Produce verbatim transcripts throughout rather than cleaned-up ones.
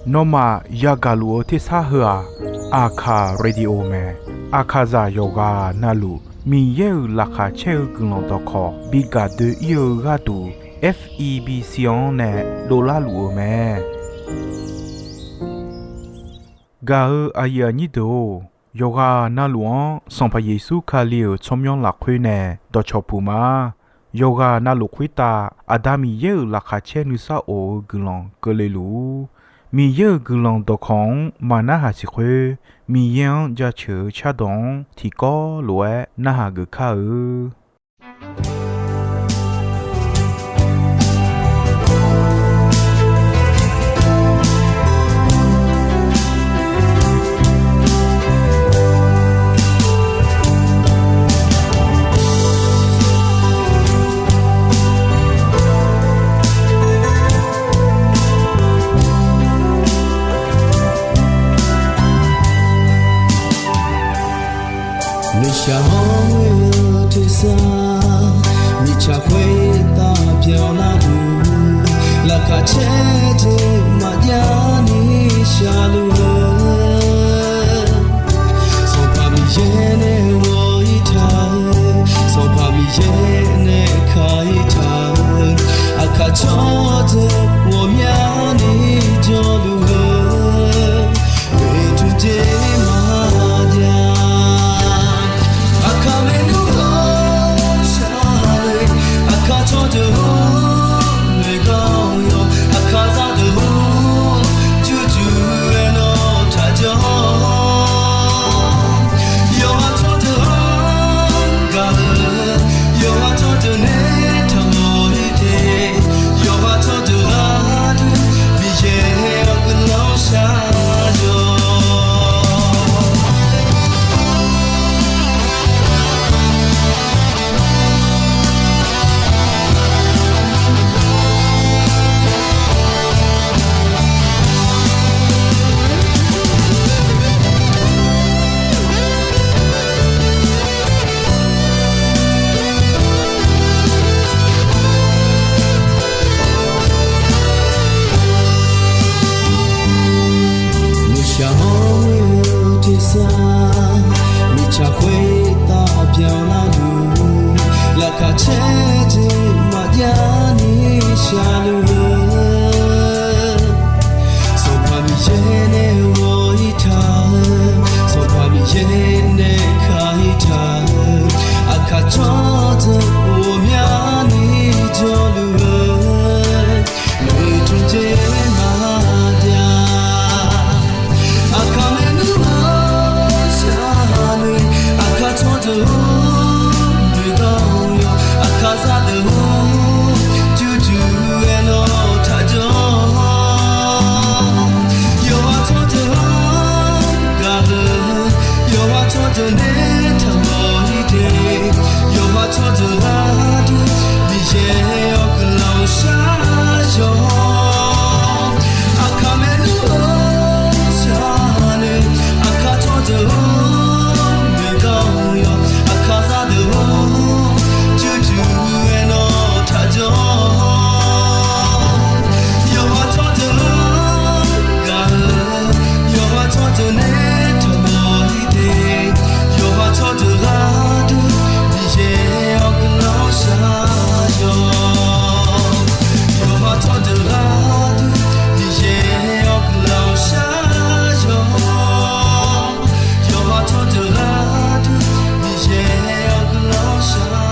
Nawmaf yagaq luf-eu tersar heu-aq, Aqkaq Radio mae. Aqkaqzaq yawqghaq navluf Miqyaer-euq laqkhaq caer-eu guiqlanq dawqkawq bi gaq doe-ir-eu gharduq, F E B C-anr nae dovlar luf-eu mae. Gaq-eu aqyuif aqnyir deuq-or, yawqghaq navluf-anr Sanqpaq Yeqsur Kali-euq tsawrmyanr lafkhoer nae dawqcawq puq ma. Yawqghaq navluf khoertav Aqda Miqyaer-euq laqkhaq caer nuisar of-eu guiqlanq keuvle luf-ur. Miqyaer-euq guiqlanq dawqkawq-anr maqnarhaq siq khoer, Miqyaer-anr jaceuq-eu cardawq-anr tiqkawv lof-aer narhaq geuf kar-eu. Nuishaq-anr ghoe-eu tersar, mirtsaq khoertav byanlar luf, laqkhaq caer jeq maqjav ni shaqluf-eu, Sanqpaq Miqyaer nae ghawq-ir taq-eu, Sanqpaq Miqyaer nae ka-ir taq-eu, aqkaq tsawrdeuq ghawqmyani jawrluf-eu, oeqtmq jeq maqjav. Aqkaq maernmr ghawqshaq le, aqkaq tsawrdeuq-or, noeqgar-awr yawq, aqkaq zaqdeuq-or, jurjur-aer nawr taqjawr. Yawqha tsawrdeuq-anr gaq-eu, yawqha tsawrdeuq nae taqmawf-ir te, yawqha tsawrdeuq gharduq Miqyaer-awr guiqlanq shar-awq. Nuishaq-anr ghoe-eu tersar, mirtsaq khoertav byanlar luf, laqkhaq caer jeq maqjav ni shaqluf-eu, Sanqpaq Miqyaer nae ghawq-ir taq-eu, Sanqpaq Miqyaer nae ka-ir taq-eu, aqkaq tsawrdeuq ghawqmyani jawrluf-eu, oeqtmq jeq maqjav. Aqkaq maernmr ghawqshaq le, aqkaq tsawrdeuq-or, noeqgar-awr yawq, aqkaq zaqdeuq-or, jurjur-aer nawr taqjawr. Yawqha tsawrdeuq-anr gaq-eu, yawqha tsawrdeuq nae taqmawf-ir te, yawqha tsawrdeuq gharduq Miqyaer-awr guiqlanq shar-awq. Aqkaq maernmr ghawqshaq le, aqkaq tsawrdeuq-or, noeqgar-awr yawq, aqkaq zaqdeuq-or, jurjur-aer nawr taqjawr. Yawqha tsawrdeuq-anr gaq-eu, yawqha tsawrdeuq nae taqmawf-ir te, yawqha tsawrdeuq gharduq Miqyaer-awr guiqlanq shar-awq. Yawqha tsawrdeuq gharduq Miqyaer-awr guiqlanq shar-awq. Yawqha tsawrdeuq gharduq Miqyaer-awr guiqlanq shar-awq.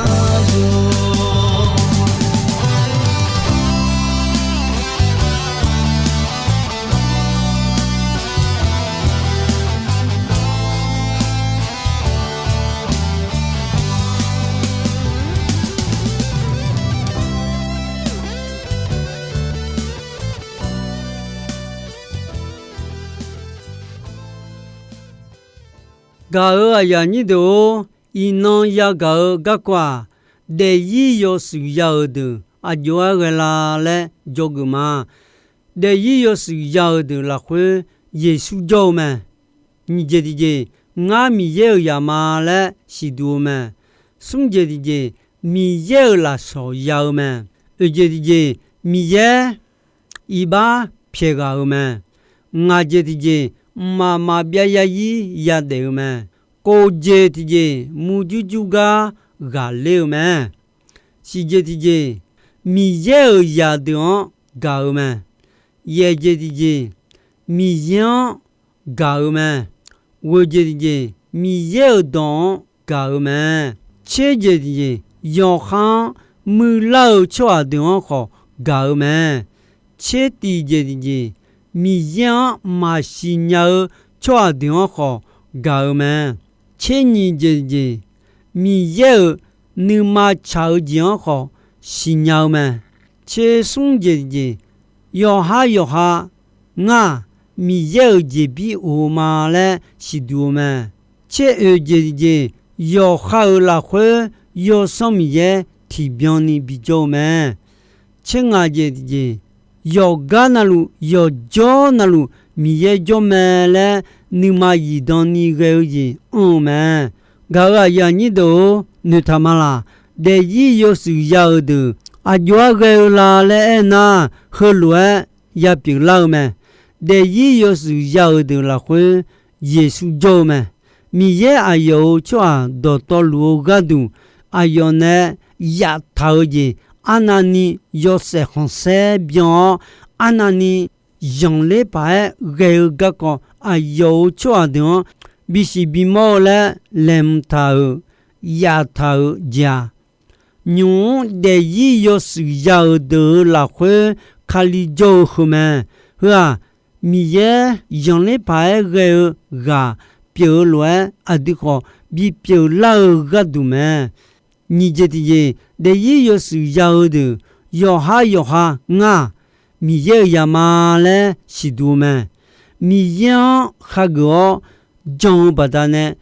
Gaq-euq aqyuif aqnyir deuq-or, iqnan yagaq-eu garkawv-aq, daefzir yawshuif ya-euq deuq aqjox-aer ghae la laer dzawgeuf ma. Daefzir yawshuif ya-euq deuq lafkhoer Yeqsur jawr-eu mae. Nyiq jeq tiqjeq, ngar Miqyaer-euq zaq ma laer siqduq-eu mae. Smr jeq tiqjeq, Miqyaer-euq lafsawq ya-eu mae. Oeq jeq tiqjeq, Miqyaer iqbax pyaeq ghaq-euq mae. Ngaq jeq tiqjeq, mqmaq maqbyav zarzir yadaef-eu mae. Kof jeq tiqjeq, murjur jur gar ghaqler-eu mae. Shiq jeq tiqjeq, Miqyaer-euq zaqdeuq-anr gaq-eu mae. Yaeq jeq tiqjeq, Miqyaer-anr gaq-eu mae. Ghoeq jeq tiqjeq, Miqyaer-euq dawq-anr gaq-eu mae. Tser jeq tiqjeq, yawqha-anr muiqlar-eu tsawrhaq deuq-anr khawf gaq-eu mae. Tser tiq jeq tiqjeq, Miqyaer-anr maqsiq nya-eu tsawrhaq deuq-anr khawf gaq-eu mae. Tser nyiq jeq tiqjeq, Miqyaer-euq nuima tsaq-eu jeq-anr khawf siqnya-eu mae. Tser smr jeq tiqjeq, yawqhar yawqha ngar-aq, Miqyaer-euq jeqbir of-eu ma laer siqduq-eu mae. Tser oeq jeq tiqjeq, yawqha-euq lafkhoer Yawsanr Miqyaer tiqbyan ni bijawr-eu mae. Tser ngaq jeq tiqjeq, yawqgar navluf yawqjawr navluf Miqyaer jawr mae laer nuima zifdan ni ghae-eu jeq anr-eu mae. Gaq-euq aqyuif aqnyir deuq-or, noeqtaq ma laq. Daefzir yawshuif ya-euq deuq aqjox-aer ghae-eu la laer aernar, heulof-aer yapyeuf lar-eu mae. Daefzir yawshuif ya-euq deuq lafkhoer Yeqsur jawr-eu mae. Miqyaer aqyawf-euq tsawrhaq dawqtawvluf-eu gharduq, aqyawf nae yaftaq-eu jeq arnavni yawshaef khanqsaer byan-awr, arnavni zanqler paq-aer ghae-eu garkawv aqyawf-euq tsawrhaq deuq-anr bisiq bimawr-eu laer laeqhmq taq-euq, yaftaq-euq jeq-aq, nymq-mr daefzir yawshuif ya-euq deuq-euq lafkhoer Kali jawr-eu heu mae. Heu-aq, Miqyaer zanqler paq-aer ghae-eu ghaq pyeuf-eu lof-aer aqdui khawf bipyeuf lar-eu gharduq mae. Nyiq jeq tiqjeq, daefzir yawshuif ya-eu deuq yawqhar yawqha ngar-aq, Miqyaer-euq zaq ma laer siqduq-eu mae. Miqyaer-anr khageuf-awr jan-eu baqdanae,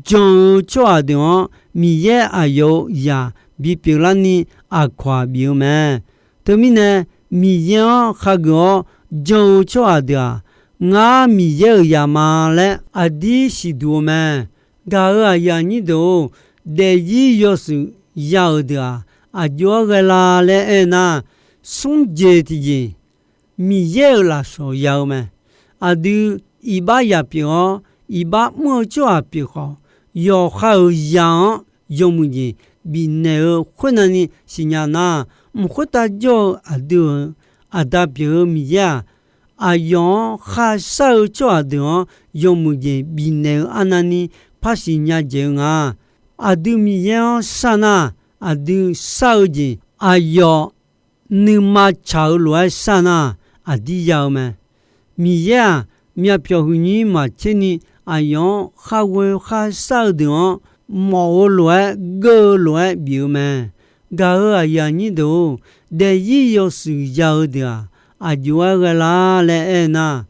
jan-eu tsawrhaq deuq-anr Miqyaer aqyawf-euq zaq bipyeuf larni aqkawq-aq bif-eu mae. Teumirnae, Miqyaer-anr khageuf-awr jan-eu tsawrhaq deuq-aq, ngar Miqyaer-euq zaq ma laer aqdir siqduq-eu mae. Gaq-euq aqyuif aqnyir deuq-or, daefzir yawshuif ya-euq deuq-aq, aqjox-aer ghae la laer aernar, smr jeq tiqjeq, Miqyaer-euq lafsawq ya-eu mae. Aqdui iqbax zaq pyeuf-awr, iqbax mr-eu tsawrhaq pyeuf khawf, yawqha-euq zaq-anr yawmuiq jeq bifnaeq-eu khoernavni siqnya nar, mq khoertav jawr-eu aqdui-euq Aqda pyeuf-eu Miqyaer-aq, aqyawf-anr kharshar-eu tsawrhaq deuq-anr yawmuiq jeq bifnaeq-eu arnavni par siqnya dzaeq-eu nga. Aqdui Miqyaer-anr shar nar, aqdui shar-eu jeq aqyawf nuima tsaq-eu lof-aer shar nar, aqdir ya-eu mae. Miqyaer-aq, myavpyawq huiqnyir maqtser ni aqyawf-anr kharghoe kharshar-eu deuq-anr mawf-eu lof-aer geur-eu lof-aer bif-eu mae. Gaq-euq aqyuif aqnyir deuq-or, daefzir yawshuif ya-eu deuq-aq, aqjox-aer ghae lar laer aernar,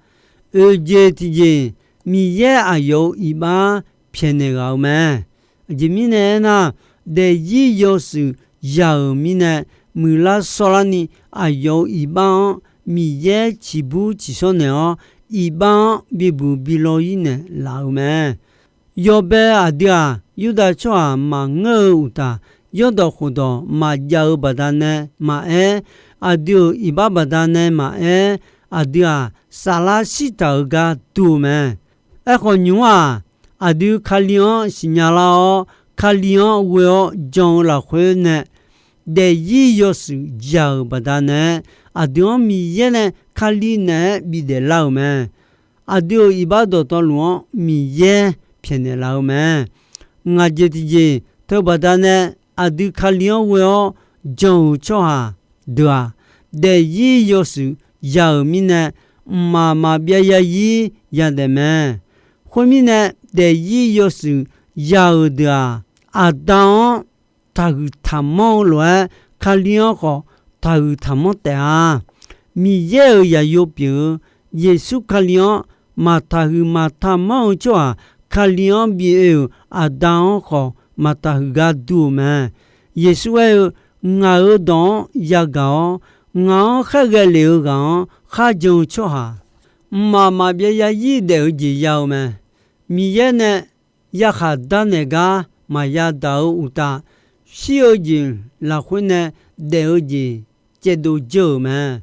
oeq jeq tiqjeq, Miqyaer aqyawf-euq iqbax pyaeqnaeq ghaq-eu mae. Aqjeq mirnae aernar, daefzir yawshuif ya-euq mirnae, muiqlar shawrlarni aqyawf-euq iqbax-anr Miqyaer ciqbur ciqshawr naeq-awr, iqbax-anr bibuq bilaw-ir naeqlaf-eu mae. Yawbae aqdui-aq, Yurdav tsawrhaq maqngeur-eu uqtaf, yawrdawq khofdawq maqjav-eu baqdanae maqaer, aqdui-euq iqbax baqdanae maqaer, aqdui-aq, saflar shirtaq-euq gar dur-eu mae. Aerkhawf, nymq-mr-aq, aqdui Kali-anr siqnya lar-awr, Kali-anr ghoe-awr jan-eu lafkhoer nae daefzir yawshuif ya-euq baqdanae, aqdui-anr Miqyaer nae Kali naeq-aer bifdaef lar-euq mae. Aqdui-euq iqbax dawqtawvluf-anr Miqyaer pyaeqnaeq laf-eu mae. Ngaq jeq tiqjeq, teubaqda nae aqdui Kali-anr ghoe-awr jan-euq tsawrhaq deuq-aq, daefzir yawshuif ya-euq mirnae, mqmaq maqbyav zarzir yadaef mae. Khoermirnae, daefzir yawshuif ya-euq deuq-aq, Aqda-anr taqhuiq taqmanr-eu lof-aer, Kali-anr khawf taqhuiq taqmanr taef-a. Miqyaer-euq zaqyo pyeuf-eu Yeqsur Kali-anr maqtaqhuiq maqtaqmanr-eu tsawrhaq, Kali-anr bi oe-euq Aqda-anr khawf maqtaqhuiq gar dur-eu mae. Yeqsur aer-eu, Ngaq-euq dawq-anr yagaq-awr, ngaq-anr khaerghae lef-eu ghaq-anr kharjan-eu tsawrhaq, mqmaq maqbyav zarzir daef-eu jeq ya-eu mae. Miqyaer nae yarkhaq darnaeq gar maqya daq-eu uqtaf, shir-eu jeq lafkhoer nae daef-eu jeq caevdov dzeur-euq mae.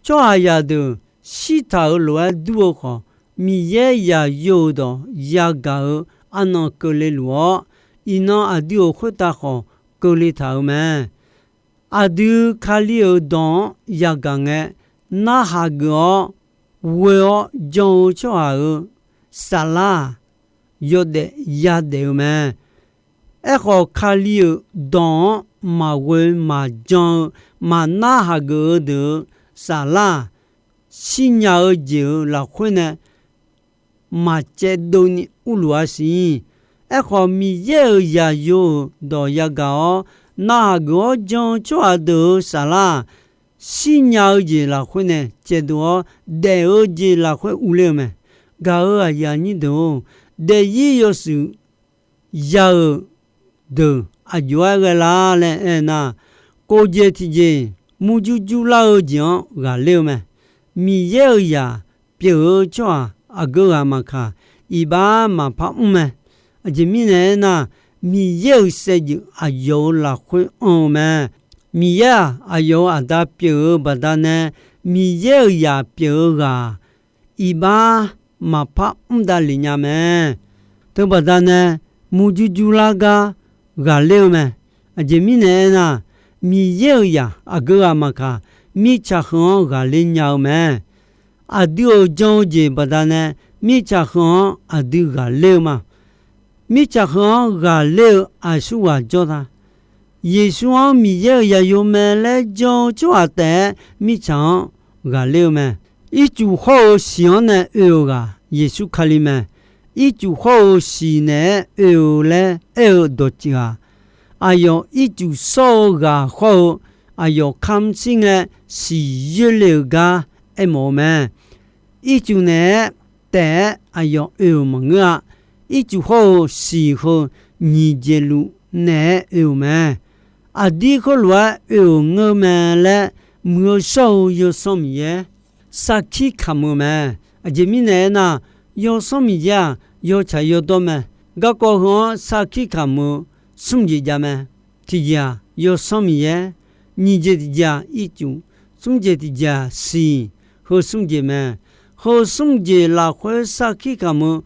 Tsawrhaqzaq deuq shirtaq-euq lof-aer dur-eu khawf, Miqyaer yaqyo-euq dawq yagaq-eu arnan keuvle luf-awr, iqnan aqdui-euq khoertav khawf keuvle taq-euq mae. Aqdui Kali-euq dawq-anr yagaq ngae, narhaq geuf-awr ghoe-awr jan-eu tsawrhaq-euq saflar-aq, yawdaef yadaef-eu mae. Aerkhawf, Kali-euq dawq-anr maqghoe maqjan-eu maqnar hageuf-eu deuq-euq saflar-aq, shirnya-eu jeq-euq lafkhoer nae maqcaevdov ni urluf-a siq. Aerkhawf, Miqyaer-euq yaqyo-euq dawq yagaq-awr, narhaq geuf-awr jan-eu tsawrhaq deuq-euq saflar-aq, shirnya-eu jeq lafkhoer nae caevdov-awr, daef-eu jeq lafkhoer urler-eu mae. Gaq-euq aqyuif aqnyir deuq-or, daefzir yawshuif ya-euq deuq aqjox-aer ghae lar laer aernar, kof jeq tiqjeq murjur jurlar-eu jeq-anr ghaqler-eu mae. Miqyaer-euq zaq pyeuf-eu tsawrhaq aqgeu ghaq maqkaq, iqbax maqpar mr mae. Aqjeq mirnae aernar, Miqyaer-euq saevdzeuf aqyawf-euq lafkhoer anr-eu mae. Miqyaer-aq, aqyawf-euq Aqda pyeuf-eu baqdanae, Miqyaer-euq zaq pyeuf-eu ghaq iqbax maqpar mr dav lef nya mae. Teubaqda nae murjur jurlar gar ghaqler-eu mae. Aqjeq mirnae aernar, Miqyaer-euq zaq aqgeu ghaq maqkaq, mirtsaq heu-anr ghaqler nya-eu mae. Aqdui-euq jan-eu jeq baqdanae, mirtsaq heu-anr aqdui ghaqler-eu ma. Mirtsaq heu-anr ghaqler-eu aqsurghaq jawr ta. Yeqsur-anr Miqyaer-euq zaqyo mae laer jan-eu tsawrhaq taef-aer mirtsaq-anr ghaqler-eu mae. Ircuf hawr-eu siq-anr nae oe-euq ghaq Yeqsur Kali mae. Ircuf hawr-eu siq naeq-aer oe-eu laer aer-eu dawqtsuif-aq, aqyawf ircuf shawr-eu ghaq hawr-eu aqyawf kamq shir ngae siq yoerle-euq gar aermawf-eu mae. Ircuf naeq-aer taef-aer aqyawf oe-euq maqngeur-a. Ircuf hawr-eu siq heu nyiq jeq luf naeq-aer oe-euq mae. Aqdir khoerlof-aer oe-euq ngeur mae laer, Muiq-eu shawr-eu Yawsanr Miqyaer sarkir kamq-eu mae. Aqjeq mirnae aernar, Yawsanr Miqyaer-aq, yawtsaq yawdawr mae. Garkawv heu-anr sarkir kamq-eu smr jeq jav mae. Tiqjeq-aq, Yawsanr Miqyaer, nyiq jeq tiqjeq-aq ircuf, smr jeq tiqjeq-aq siq, heu smr jeq mae. Heu smr jeq lafkhoer sarkir kamq-eu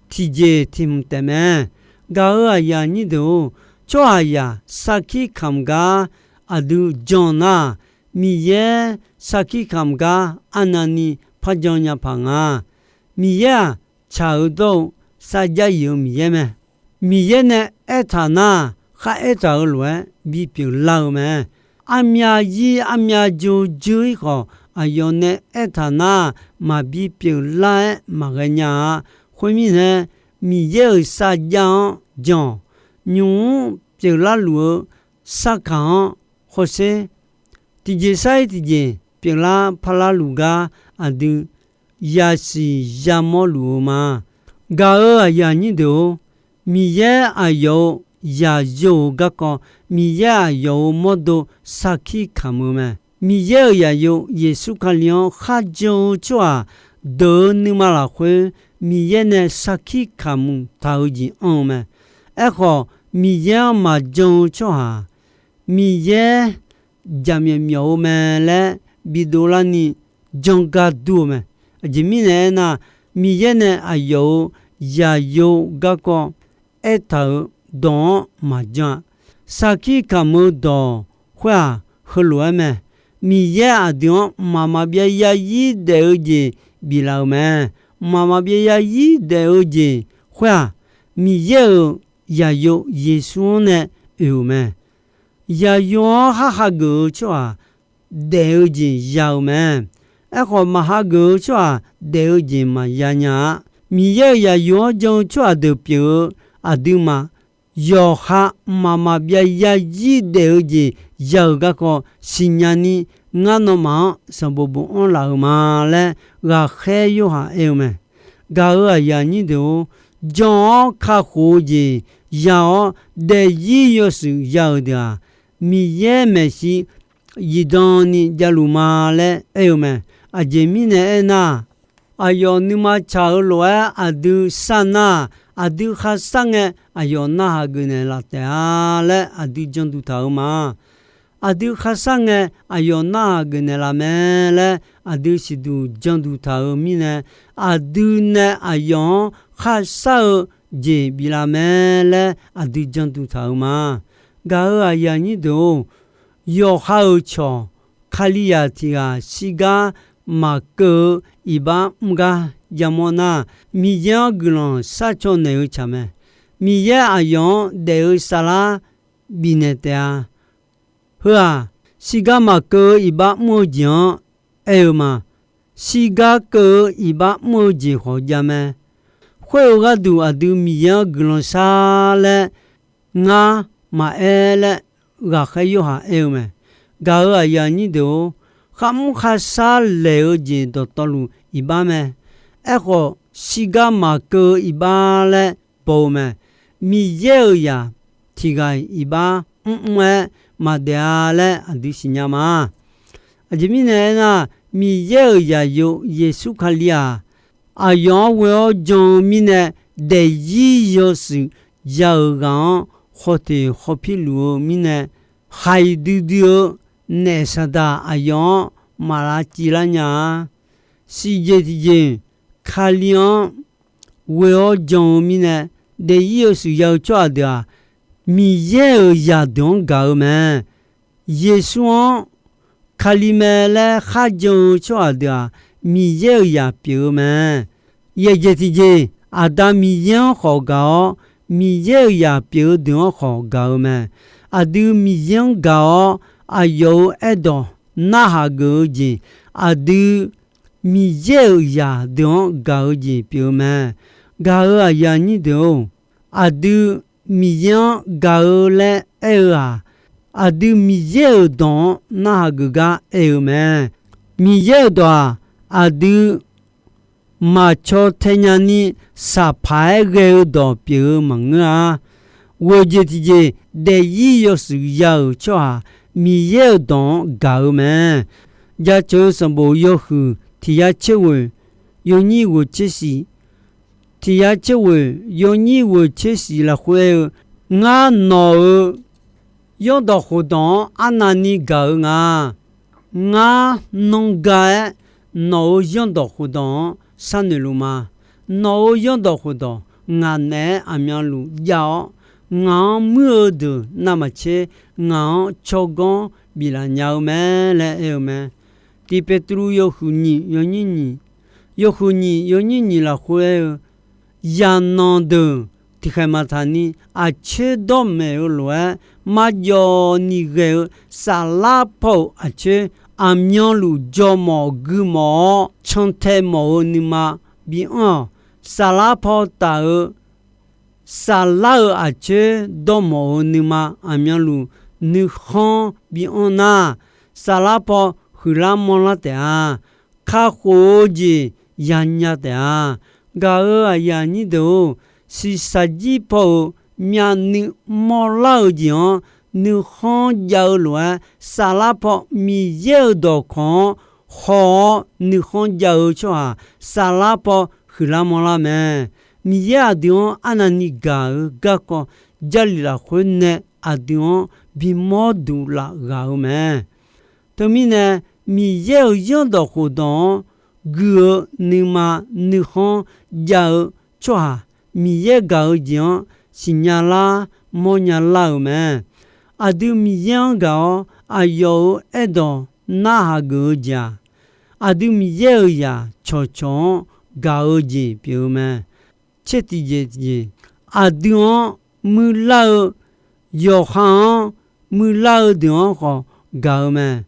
tiqjeq tiq hmq taef mae. Gaq-euq aqyuif aqnyir deuq-or, tsawrhaqzaq sarkir kamq gar aqdui jan nar, Miqyaer sarkir kamq gar arnavni par jan nya paq nga. Miqyaer-aq, tsaq-eu dawr-eu sarjax yif-eu Miqyaer mae. Miqyaer nae aertaq nar, khar aertaq-euq lof-aer bipyeuf lar-eu mae. Armyav zir armyav jo dzeur-ir khawf, aqyawf nae aertaq nar, maqbi pyeuflar-aer maqghae nya-a. Khoermirnae, Miqyaer-euq sarjax-anr jan-awq. Nymq-mr pyeuflar luf-eu sarkaq-anr hawsher. Tiqjeq sar-ir tiqjeq pyeuflar parlar luf gar aqdui yasiq yamawr luf-eu ma. Gaq-euq aqyuif aqnyir deuq-or, Miqyaer aqyawf-euq zaqyo-euq garkawv, Miqyaer aqyawf-euq mawrdo sarkir kamq-eu mae. Miqyaer-euq zaqyo Yeqsur Kali-anr kharjan-eu tsawrhaq deuq-euq nuima lafkhoer, Miqyaer nae sarkir kamq taq-eu jeq anr-eu mae. Aerkhawf, Miqyaer-anr maqjan-eu tsawrhaq, Miqyaer jaqmyawf myawf-eu mae laer bidov larni janr gar dur-eu mae. Aqjeq mirnae aernar, Miqyaer nae aqyawf-euq zaqyo garkawv aertaq-euq dawq-anr maqjan-a. Sarkir kamq-eu dawq khoer-aq, heulof-aer mae. Miqyaer aqdui-anr mqmaq maqbyav yarzir daef-eu jeq biflaf-euq mae. Mqmaq maqbyav yarzir daef-eu jeq khoer-aq, Miqyaer-euq zaqyo Yeqsur-anr nae oe-euq mae. Zaqyo-anr khar hageuf-eu tsawrhaq daef-eu jeq ya-eu mae. Aerkhawf, maq hageuf-eu tsawrhaq daef-eu jeq maqya nya-a. Miqyaer-euq zaqyo-anr jan-eu tsawrhaq deuq pyeuf-eu aqduimaf yawqha mqmaq maqbyav yarzir daef-eu jeq ya-euq garkawv siqnya ni, ngar nawmaf-anr sanqbof bofanr laf-euq ma laer, ghaqkhaer Yorhaq aer-eu mae. Gaq-euq aqyuif aqnyir deuq-or, jan-awr kakhof-eu jeq ya-awr, daefzir yawshuif ya-euq deuq-aq, Miqyaer maeqshi zifdan ni javluf ma laer aer-eu mae. Aqjeq mirnae aernar, aqyawf nuima tsaq-eu lof-aer aqdui sar nar, aqdui khar sar ngae aqyawf narhaq geuf naeqlaf taef-a laer aqdui janduq taq-eu ma. aqdui kharshar ngae aqyawf narhaq geufnaeq laf mae laer aqdui siqduq janduq taq-euq mirnae, aqdui nae aqyawf-anr kharshar-eu jeq biflaf mae laer aqdui janduq taq-euq ma. Gaq-euq aqyuif aqnyir deuq-or, yawqha-euq cawq Kalizaq tiq ghaq shirgar maqkeuv-eu iqbax mr gar yamawr nar, Miqyaer-anr guiqlanq sharcaw naeq-eu tsaq mae. Miqyaer aqyawf-anr daef-eu saflar bifnaeq taef-a. Heu-aq, shirgar maqkeuv-eu iqbax mr-eu jeq-anr aer-eu ma. Shirgar keuv-eu iqbax mr-eu jeq khawf jav mae. Khoer-eu gharduq aqdui Miqyaer-anr guiqlanq shar laer ngar maqaer laer ghaqkhaer Yorhaq aer-eu mae. Gaq-euq aqyuif aqnyir deuq-or, kharmr kharshar laeq-eu jeq dawqtawvluf iqbax mae. Aerkhawf, shirgar maqkeuv-eu iqbax laer baw-eu mae. Miqyaer-euq zaq tiq ghaq-iq iqbax mrmr-aer maqdaef-a laer aqdui siqnya ma. Aqjeq mirnae aernar, Miqyaer-euq zaqyo Yeqsur Kali-aq, aqyawf-anr ghoe-awr jan-eu mirnae daefzir yawshuif ya-euq ghaq-anr khawteq khawpir luf-eu mirnae, haiq duidui-eu naef Saqdaq aqyawf-anr maq lavciv lar nya-a. Siqjeq tiqjeq, Kali-anr ghoe-awr jan-eu mirnae, daefzir yawshuif ya-eu tsawrhaq deuq-aq, Miqyaer-euq zaqdeuq-anr gaq-eu mae. Yeqsur-anr Kali mae laer kharjan-eu tsawrhaq deuq-aq, Miqyaer-euq zaq pyeuf-eu mae. Yaeqjeq tiqjeq, Aqda Miqyaer-anr khawf gaq-awr, Miqyaer-euq zaq pyeuf-eu deuq-anr khawf gaq-eu mae. Aqdui Miqyaer-anr gaq-awr, aqyawf-euq aerdawq narhaq geuf-eu jeq, aqdui Miqyaer-euq zaqdeuq-anr gaq-eu jeq pyeuf-eu mae. Gaq-euq aqyuif aqnyir deuq-or, aqdui Miqyaer-anr gaq-eu laer aer-eu-aq, aqdui Miqyaer-euq dawq-anr narhaq geuf gar aer-eu mae. Miqyaer-euq dawq-aq, aqdui maqcaw tae nyani saqpaq-aer ghae-eu dawq pyeuf-eu maqngeur-a. Ghoeq jeq tiqjeq, daefzir yawshuif ya-euq tsawrhaq Miqyaer-euq dawq-anr gaq-eu mae. Jaceuq-eu sanqbof yawhuiq tiq yar tser ghoeq yawnyir ghoeq tser shif, tiq yar tser ghoeq yawnyir ghoeq tser shif lafkhoer aer-eu, Ngar nawq-euq zanrdawq khofdawq-anr arnavni gaq-eu nga. Ngar nanr ga-aer nawq-euq zanrdawq khofdawq-anr sharnoeq luf ma. Nawq-euq zanrdawq khofdawq ngaq naeq-aer aqmyanluf jav-awr, ngaq-anr muir-eu deuq navmaqtser ngaq-anr tsawrganr biflaf nya-eu mae laer aer-eu mae. Tiq Petruv yawhuiq nyiq yawnyir nyiq, yawhuiq nyiq yawnyir nyiq lafkhoer aer-eu, Zaqnanq deuq tiqkhaeq maqtaq ni aqcoer dawrmaeq-eu lof-aer marjawv ni ghae-eu saflar paw-euq aqcoer aqmyanluf jawrmawf guimawf-awr cantae mawf-eu nuima bianr-awq. Saflar paw taf-eu saflar-euq aqcoer dawrmawf-eu nuima aqmyanluf nuikhanr bianr nar, saflar paw huiqlar manrlar taef-a. Kakhof-eu jeq yanya taef-a. Gaq-euq aqyuif aqnyir deuq-or, shiqshaq jir paw-euq myavnuiv mawrlar-eu jeq-anr nuikhanr jav-eu lof-aer, saflar paw Miqyaer-euq dawqkawq-anr haw-awr nuikhanr jav-eu tsawrhaq saflar paw huiqlar manrlar mae. Miqyaer aqdui-anr arnavni gaq-eu garkawv Jarlif lafkhoer nae aqdui-anr bimawr duq laf ghaq-eu mae. Teumirnae, Miqyaer-euq zanrdawq khofdawq-anr gui-eu nuima nuikhanr jav-eu tsawrhaq Miqyaer gaq-eu jeq-anr siqnya lar mawrnya lar-euq mae. Aqdui Miqyaer-anr gaq-awr aqyawf-euq aerdawq narhaq geuf-eu jeq-aq, aqdui Miqyaer-euq zaq cawqcawq-anr gaq-eu jeq pyeuf-eu mae. Tser tiqjeq tiqjeq, aqdui-anr muirlar-eu, yawqha-anr muirlar-eu deuq-anr khawf gaq-eu mae.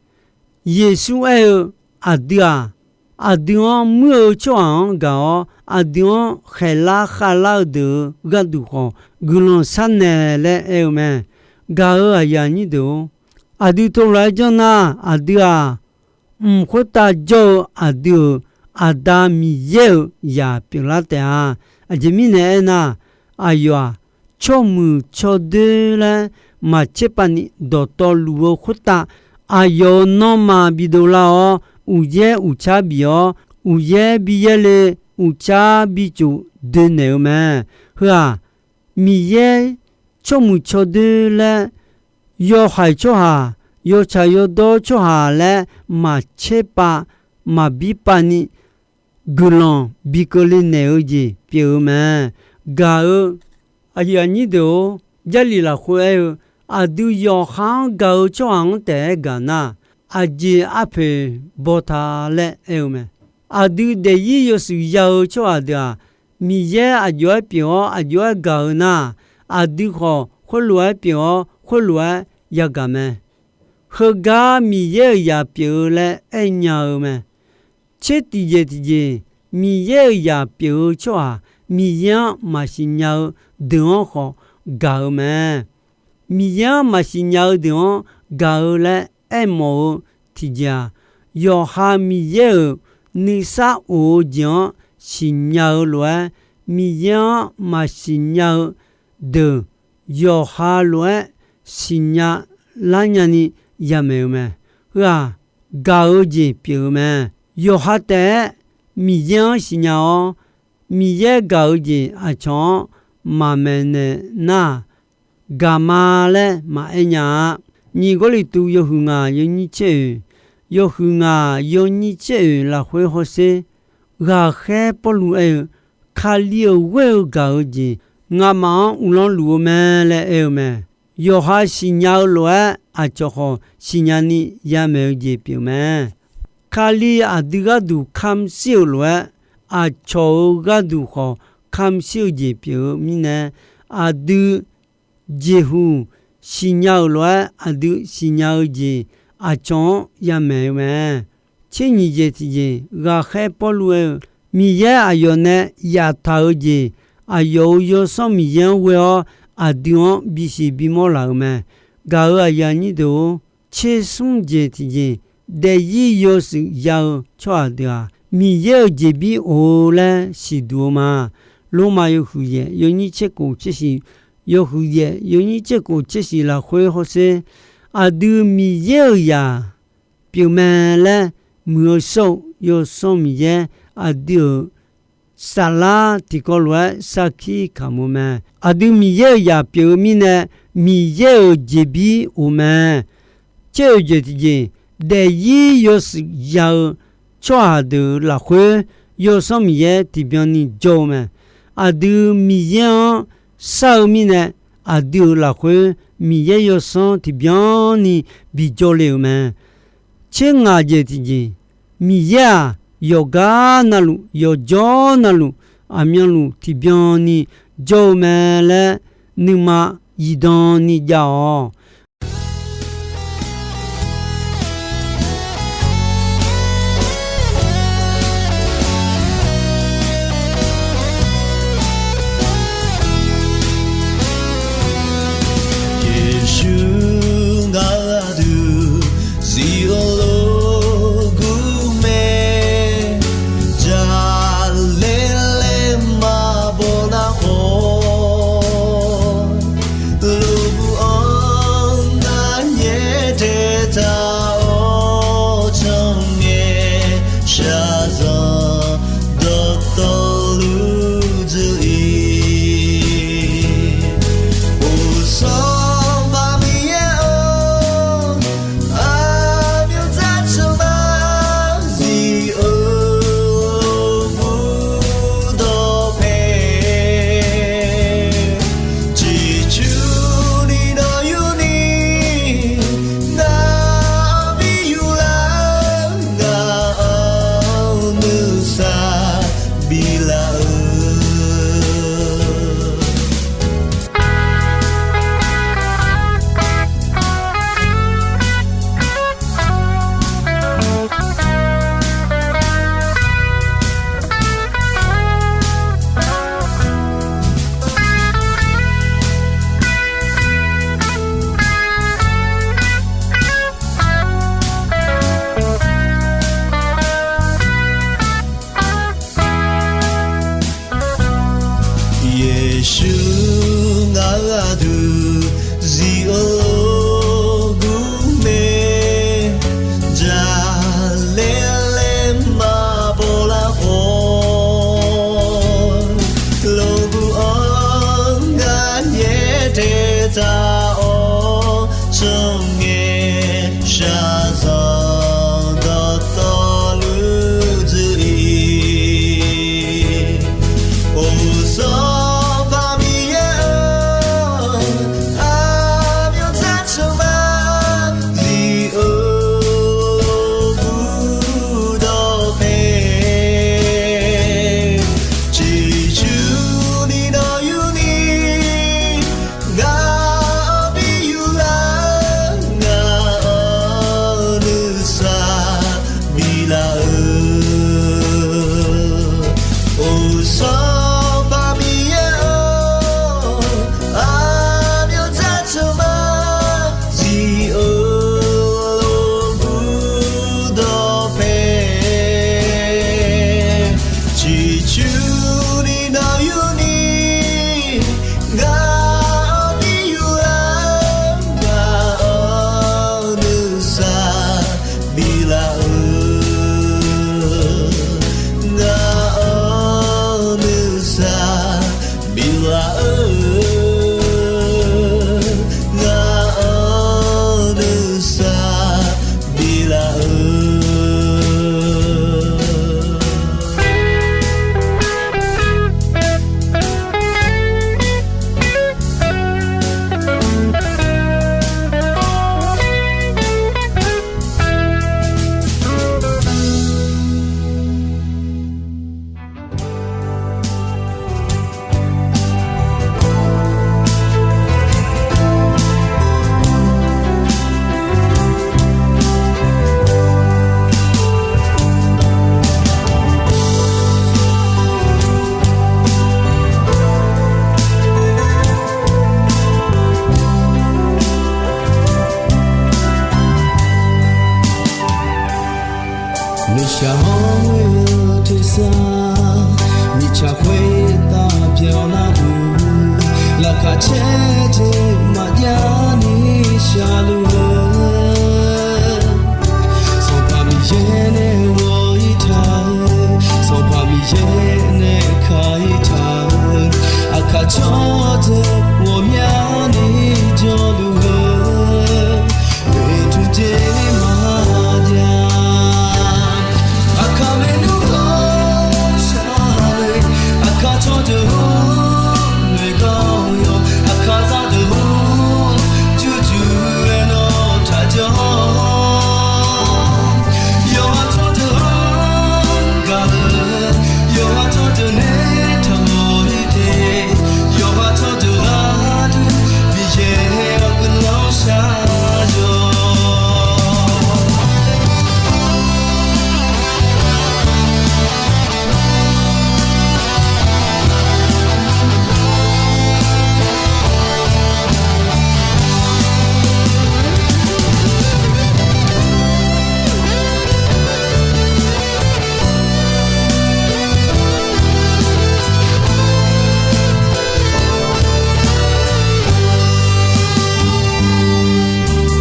Yeqsur aer-eu, aqdui-aq, aqdui-anr muir-eu tsawrhaq-anr gaq-awr, aqdui-anr khaeqlar khavlar-eu deuq-euq gharduq khawf guiqlanq sharnaeq laer aer-eu mae. Gaq-euq aqyuif aqnyir deuq-or, aqdui teulof-aer janr nar, aqdui-aq, mq khoertav jawr-eu aqdui-euq Aqda Miqyaer-euq zaq pyeuflar taef-a. Aqjeq mirnae aernar, aqyawf-aq, tsawrmuiq tsawrdoer laer maqtser pavni dawqtawvluf-eu khoertav, aqyawf-euq nanrma bidov lar-awr, uqyaer uqcar bif-awr, uqyaer bi yaerle, uqcar bi cof doenaeq-eu mae. Heu-aq, Miqyaer tsawrmuiq tsawrdoer laer yawhaiq tsawrhaq yawtsaq yawdawr tsawrhaq laer maqtser pav maqbir pav ni guiqlanq bi keuvle naeq-eu jeq pyeuf-eu mae. Gaq-eu aqyuif aqnyir deuq-or, Jarlif lafkhoer aer-eu, aqdui yawqha-anr gaq-eu tsawrhaq-anr taef-aer gaq nar, aqjeq arpoeq baw ta laer aer-eu mae. Aqdui daefzir yawshuif ya-eu tsawrhaq deuq-aq, Miqyaer aqjox-aer pyeuf-awr aqjox-aer gaq-eu nar, aqdui khawf khoerlof-aer pyeuf-awr khoerlof-aer yagaq mae. Heugar Miqyaer-euq zaq pyeuf-eu laer aer nya-eu mae. Tser tiqjeq tiqjeq, Miqyaer-euq zaq pyeuf-eu tsawrhaq Miqyaer-anr maqsiq nya-eu deuq-anr khawf gaq-eu mae. Miqyaer-anr maqsiq nya-eu deuq-anr gaq-eu laer aermawf-eu tiqjeq-aq, yawqha Miqyaer-euq nuisar of-eu jeq-anr siqnya-eu lof-aer, Miqyaer-anr maqsiq nya-eu deuq yawqha lof-aer siqnya lar nyani yamaeq-eu mae. Heu-aq, gaq-eu jeq pyeuf-eu mae. Yawqha taef-aer Miqyaer-anr siqnya-awr, Miqyaer gaq-eu jeq aqcawq-anr maqmaeq naeq nar-aq, gaq ma laer maqaer nya-a. Nyiq Gawrliqtu yawhuiq ngaq yawnyir tser oeq, yawhuiq ngaq yawnyir tser oeq lafkhoer hawsher, ghaqkhaer Pawrluv aer-eu, Kali-euq ghoer-eu gaq-eu jeq ngamaf-anr uvlanr luf-eu mae laer aer-eu mae. Yawqha siqnya-eu lof-aer aqcawq khawf siqnya ni yamaeq-eu jeq pyeuf mae. Kali aqdui gharduq kamq shir-euq lof-aer, aqcawq-euq gharduq khawf kamq shir-eu jeq pyeuf-eu mirnae, aqdui jeqhuq siqnya-euq lof-aer aqdui siqnya-eu jeq aqcawq-anr yamaeq-eu mae. Tser nyiq jeq tiqjeq, ghaqkhaer Pawrluv aer-eu, Miqyaer aqyawf nae yaftaq-eu jeq, aqyawf-euq Yawsanr Miqyaer-anr ghoe-awr aqdui-anr bisiq bimawr laf-euq mae. Gaq-euq aqyuif aqnyir deuq-or, tser smr jeq tiqjeq, daefzir yawshuif ya-eu tsawrhaq deuq-aq, Miqyaer-euq jeqbir of-eu laer siqduq-eu ma. Lormav yawhuiq yaef yawnyir tser kof tser shiq, yawhuiq yaef yawnyir tser kof tser shiq lafkhoer hawsher, aqdui Miqyaer-euq zaq pyeufmae laer muiq-eu shawr-eu Yawsanr Miqyaer aqdui-euq saflar tiqkawv lof-aer sarkir kamq-eu mae. Aqdui Miqyaer-euq zaq pyeuf-eu mirnae, Miqyaer-euq jeqbir of mae. Tser oeq jeq tiqjeq, daefzir yawshuif ya-eu tsawrhaq deuq lafkhoer Yawsanr Miqyaer tiqbyan ni jawr-eu mae. Aqdui Miqyaer-anr shar-eu mirnae, aqdui-euq lafkhoer Miqyaer Yawsanr tiqbyan ni bijawr le-euq mae. Tser ngaq jeq tiqjeq, Miqyaer-aq, yawqgar navluf yawqjawr navluf aqmyanluf tiqbyan ni jawr-eu mae laer nuima zifdan ni jav-awq. Yeqsur ngaq duq zif-eu lof gur mae, jaqlaer laer maqbaw nar khawf, lof gur-anr Gaq-awr ghoe-eu tersar, mirtsaq khoertav byanlar-eu, laqkhaq caer jeq maqjav ni sharluf-eu, Sanqpaq Miqyaer nae ghawq-ir taq-eu, Sanqpaq Miqyaer nae ka-ir taq-eu, aqkaq tsawrdeuq ghawqmyani jawrluf-eu, oeqtmq jeq maqjav. Aqkaq maernmr-anr shar-eu, aqkaq tsawrdeuq-anr noeqgar-awr yawq, aqkaq zaqdeuq-anr jurjur-aer nawr taqjanr-awr, yawqha tsawrdeuq-anr gaq-eu, yawqha tsawrdeuq nae taqmawr-ir te, yawqha tsawrdeuq gharduq Miqyaer-awr guiqlanq shar-awq.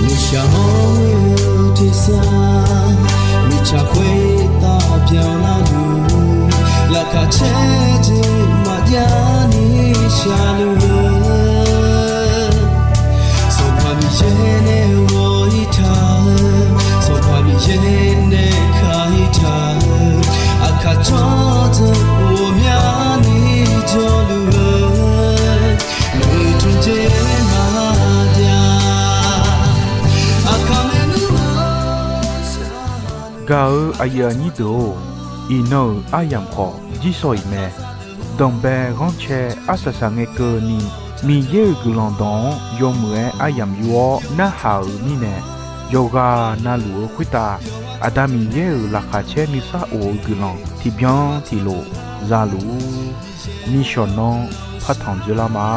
Mirtsaq-anr ghoe-eu tersar, mirtsaq khoertav byanlar-eu, laqkhaq caer jeq maqjav ni sharluf-eu, Sanqpaq Miqyaer nae ghawq-ir taq-eu, Sanqpaq Miqyaer nae ka-ir taq-eu, aqkaq tsawrdeuq ghawqmyani jawrluf-eu, oeqtmq jeq maqjav. Aqkaq maernmr-anr shar-eu, gaq-eu aqyuif aqnyir deuq-or, iqnan-euq aryamq khawf jirsawq iq mae. Danqbae ghanrcae arsaq saqngae keuvni, Miqyaer-euq guiqlanq dawq-anr yawmuiq-aer aryamq yur-awr narhaq-euq mirnae, yawqghaq navluf-eu khoertav Aqda Miqyaer-euq laqkhaq caer nuisar of-eu guiqlanq tiqbyan tiqlof zaluf-ur. Nishawq nanr partanq dzoerlar ma.